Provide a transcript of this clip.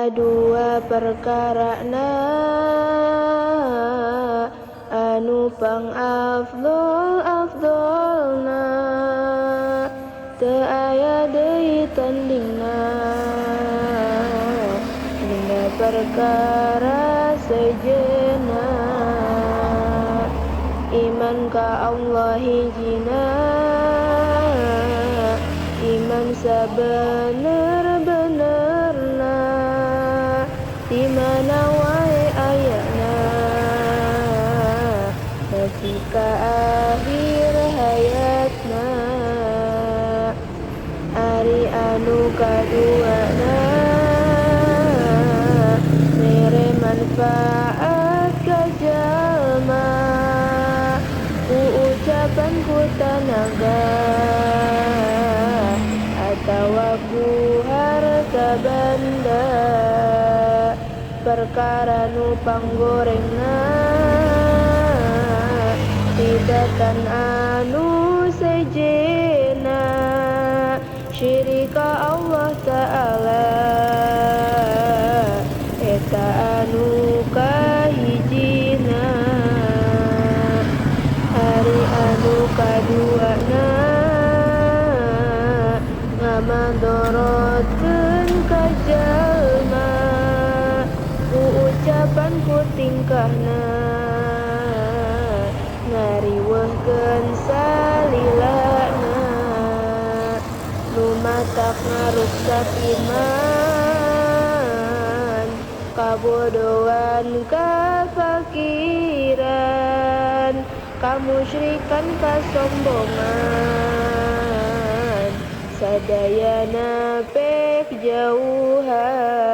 Aya dua perkara na anu pang afdol afdolna, teu aya deui tandingna dina perkara sejenna. Iman ka Allah hijina, iman sabener-benerna, di mana wae ayana nepi ka akhir hayatna. Ari anu kaduana mere manfaat ka jalma, ku ucapan ku tanaga atawa ku harta banda. Perkara nu panggorengna tibatan anu sejenna, syirik ka Allah Ta'ala eta anu kahijina. Ari anu kaduana ngamadorotkeun ka jalma, ku ucapan ku tingkahna ngariweuhkeun salilana, nu matak ngaruksak iman, kabodohan kafakiran, kamusyrikan kasombongan, sadayana pek jauhan.